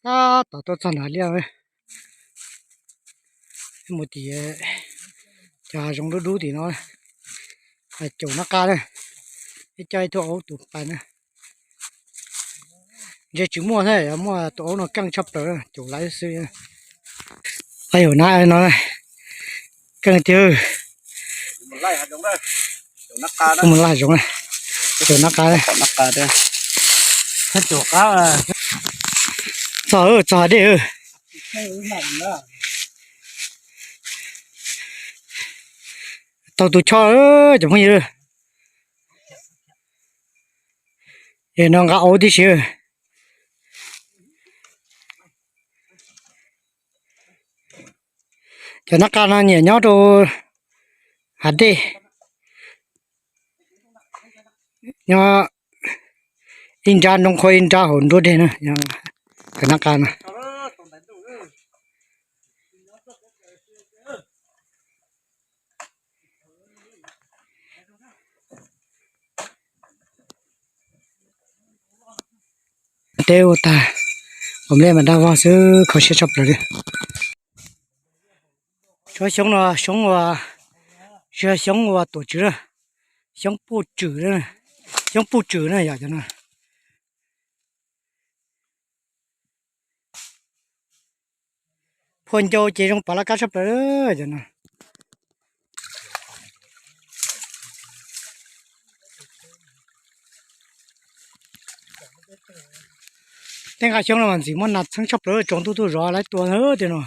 Tab tom tuaj txog nram liaj, mus tim cov hav zoov dub dub tim no, caum nab qa na, ib co ib tug aub tus pas na. Ntshe tsis muaj thiab, muaj tus aub no keej tshaj plaws, caum lawv xwb. Qab yaum nab no, keej tiag. Mus laij zoov, caum nab qa, txog txog dej. Tau tus choj cov phooj ywg. Es no nqa aub tib si. Cov nab qa no nyiam nyob rau hav dej, nyob ib nrab nroo qhuav ib nrab hauv nruab deg na, cov nab qa no. Teb ua tag, qos nplej mas dag vog xwb, kho siab tshaj plaws li. Tsob xyoob no xyoob ua, tsis yog xyoob ua tuam tswv na, xyoob puj tswm, xyoob puj tswm na yom cov no. Phua ncau ces zoo pom laj kab tshaj plaws cov no. Tej nqa xyoob no mas ntxim muaj nas txheeb tshaj plaws, tsaus ntuj tuaj zov lawv tua ntag tej no.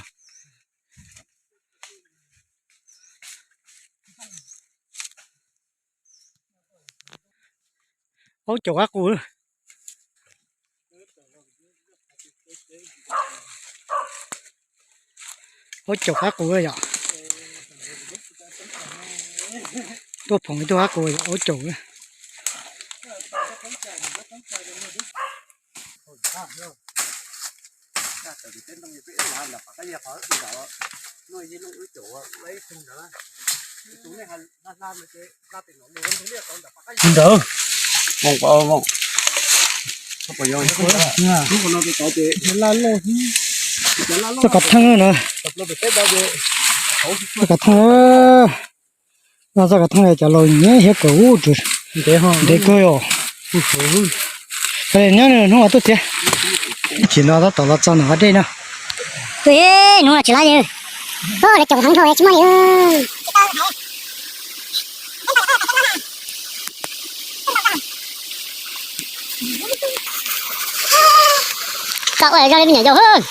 Aub caum qab qus. Aub caum qab qus yom. Tuaj phoom ib tug qab qus yom, aub caum. Ntawd, txoj kav theej na, txoj kav theej, no txoj kav theej cov laus nyiam hiab kawg, ntev kawg os. Nyob hnub no tuaj txiav, ib chim no tab tom los txog nram hav dej no. Hnub no tsis lab li, lawv caum heev dhau tsis muaj li. Koj ua zoo li me nyuam yaus.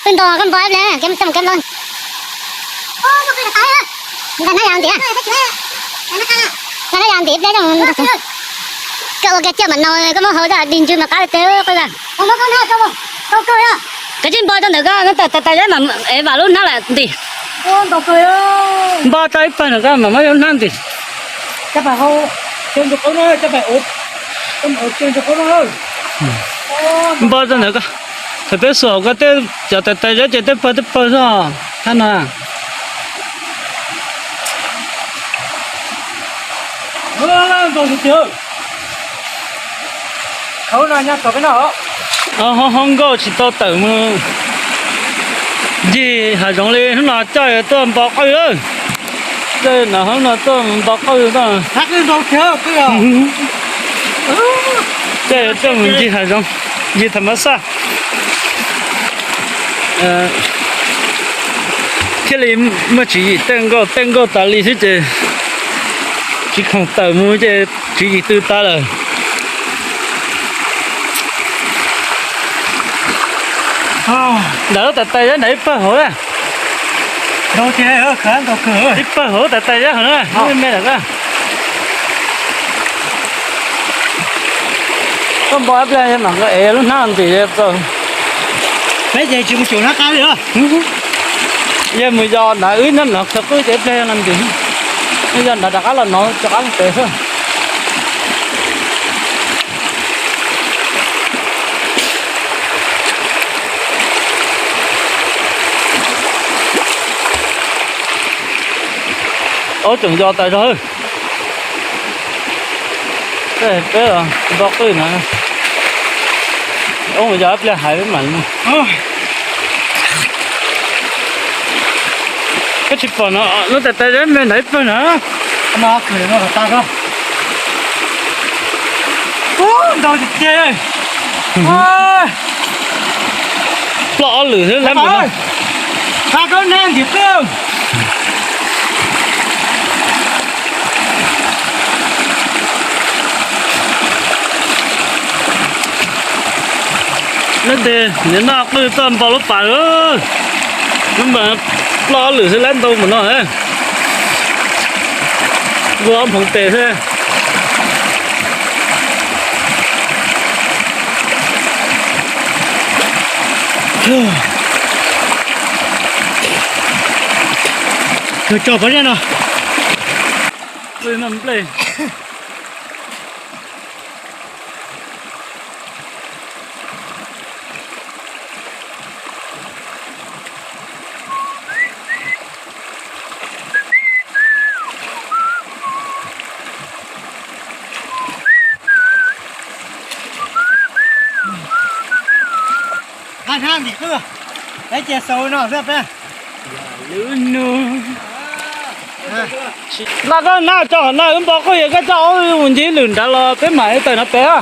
Peb nto koj npo ib pliag, kev txaj mus kev nplo. Nqa nab yas ntim, nqa nab yas ntim ib pliag. Koj ua kiag ciaj mam no, koj muab hau zaj dig ntswg mas qab li teb koj. Koj tsis npo rau ntawm koj, tais tais zeb mas ev vam lub hnab lam ntim. Npo rau ib pawg ntawm koj mas muab lub hnab ntim. Npo rau ntawm koj, thaum peb xuas hauv koj tej cov tais tais zeb ces tej pawg tej pawg xwb os, thab no. Ho ho nkauj tsis tau tawm mus ncig hav zoov li, hnub no coj tuaj npo qawj lawm. Coj no hnub no tuaj npo qawj, coj tuaj mus ncig hav zoov, ncig tham mas xaj. Thiaj li muaj tswv yim tej nkauj tej nkauj tas li xwb ces tsis khoom tawm mus ces tswv yim tw tas lawm. Ntawm lub tais tais zeb ntawm ib pawg hauv na. Ib pawg hauv tais tais zeb hauv na, me me lawm na. Koj npo ib pliag mam nqa ev lub hnab ntim tau. Peb ces tsis mus caum nab qa li os. Yog mus yos nrad wb nyob nov khaws qwj ces ib pliag yog no ntim. Yog nrad rov qab los nov rov qab mus pem xwb. Aub tseem yos tas zog. Peb npo qwj no, ub yog ib pliag hais peb mam mus. Koj tsis pom no, lub tais tais me ntawd ib pawg na. Ntau tiag tiag. Ploj ob lwm xwb lab mus no. Xa koj nag ntim qwj. Neb tes niam noj qwj toj npo lub pas lawm. Lub npa ploj ob lwm xwb lab ntau mus no. Npua ob hmoov tes xwb. Kawg tso pov zej no. Nplej no nplej. Ntim qwj, peb cia xaus no xwb peb. Laj koj nab tso qhov no wb npo qwj, yog koj coj ua mus ncig lwm nrad los peb mam li tawm no pem.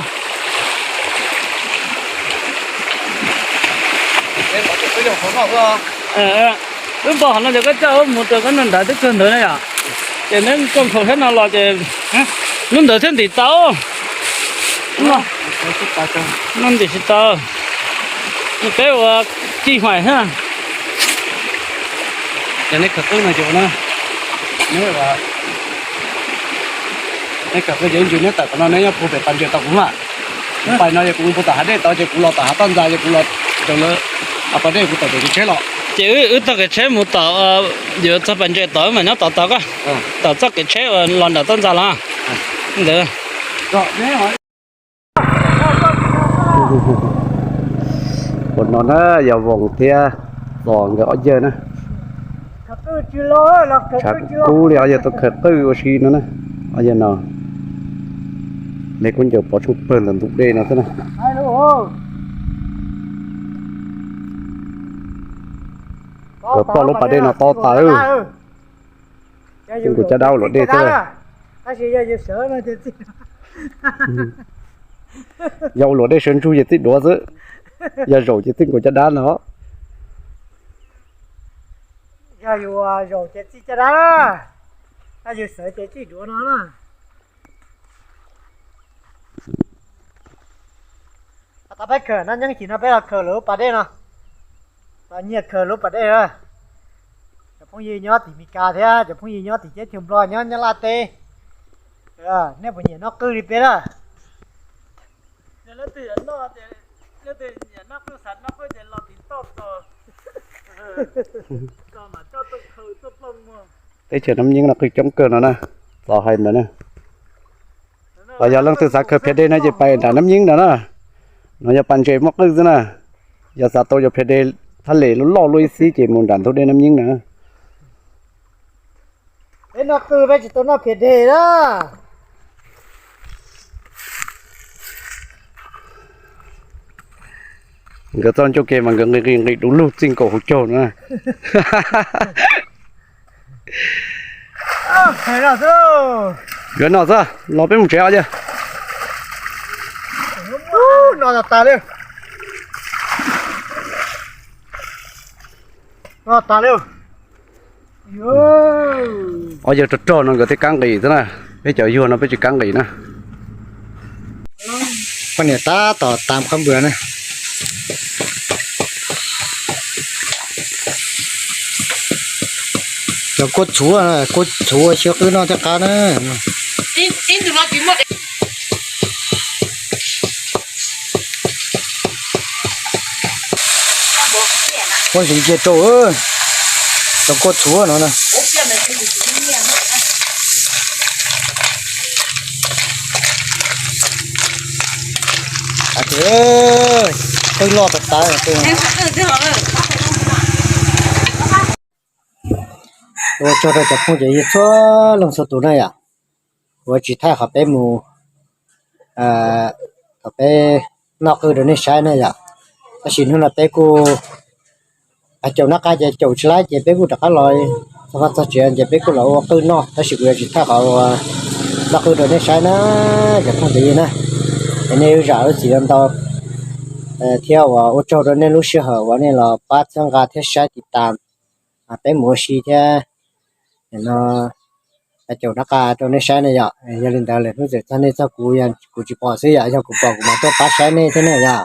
Wb npo qhov no ces koj coj ua mus rau koj noj nrad twb kawg ntawd na yom. Ces neb koj nkhaus sab no los ces lub ntawd thiaj ntim tau. No ntim tsis tau. Peb ua kij huam thiab. Ces neb khaws qwj no ces ua na, neb, neb khaws qwj ces ib ntsis neb tawm qhov no neb nyob puag pem pas ntses tau kuv mas. Kuv pais no ces kuv mus puag tom hav dej tod ces kuv los tom hav toj ntxas ces kuv los raws lawv pas dej kuv tawm pem kev tsheb los. Ces wb taug kev tsheb mus tom, yuav txog pas ntses tod wb mam nyob tod tod koj. Tom txoj kev tsheb uas los nram toj ntxas los ntawd. Ua no na, yog Voos thiab Txos nkawd ob yawg na. Tshav kub li ob yawg tuaj khaws qwj ua si no na. Ob yawg no, neb kuj ncaws pov tshooj pawg ntawm ntug dej no xwb na. Khaws ploj lub pas dej no tob tas. Txij nkaus caj dab ua luam dej xwb. Yog ua luam dej sawv ntsug ces txij duav xwb, yog zaum ces txij nkaus caj dab no. Yog yus zaum ces txij caj dab, yog yus sawv ces txij duav no na. Tau peb khaws nab nyeeb ces no peb los khaws lawv lub pas dej no. Los nyiag khaws lub pas dej na. Cov phooj ywg nyob tim Meskas thiab cov phooj ywg nyob tim teb chaws Nplog, nyob Nyab Laj teb, nej puas nyiam noj qwj li peb na? Teb chaws Nab Nyeeb no qwj coob kawg no na, Txos hais ntawd na. Los yog leej twg xav khaws phiav dej no ces pais nram Nab Nyeeb ntawd na. No yog pas ntses muaj qwj xwb na. Yog xav tau yog phiav dej thaj les loj loj luaj ib xib ces mus nram ntug dej Nab Nyeeb na. Peb noj qwj peb tsis tau noj phiav dej na. Nkawd txoj ncauj ke mas nkawd nqis nqis nqis du lug txij nkaus hauv caug na. Nkawd no xwb, los peb mus tsev os. No tas li. No tas li. Ob yawg rog rog no nkawd thiaj kab nqis xwb na, peb cov yuag no peb tsis kab nqis na. Poj niam tab tom tam qab npws na. Cov kua txhuv, kua txhuv xyaw qwj noj thiaj qab na. Muab ntxiv cia rau, cov kua txhuv no na. Qwj loj tas tas. Ua tsaug rau cov phooj ywg txhua leej txhua tus na yom, uas tsis thaij qhov peb mus thaum peb noj qwj rau nej saib na yom. Tab sis hnub no peb kuj caum nab qa ces caum tsis laib ces peb kuj rov qab los txog vaj txog tsev ces peb kuj los ua qwj noj, tab sis kuv yuav tsis thaij qhov uas noj qwj rau nej saib na, cov phooj ywg na. Es nej ib zam lub txim ntau thiab uas ua tsaug rau nej lub sij hawm uas nej los pab txhawb nqa thiab saib tiv tas peb mus ua si thiab no, caum nab qa rau nej saib na yom. Yog li ntawd lwm hnub txawm txog nej txog kuv, kuv tsis pom xwb yom, yog kuv pom kuv mam tuaj pab saib nej thiab na yom.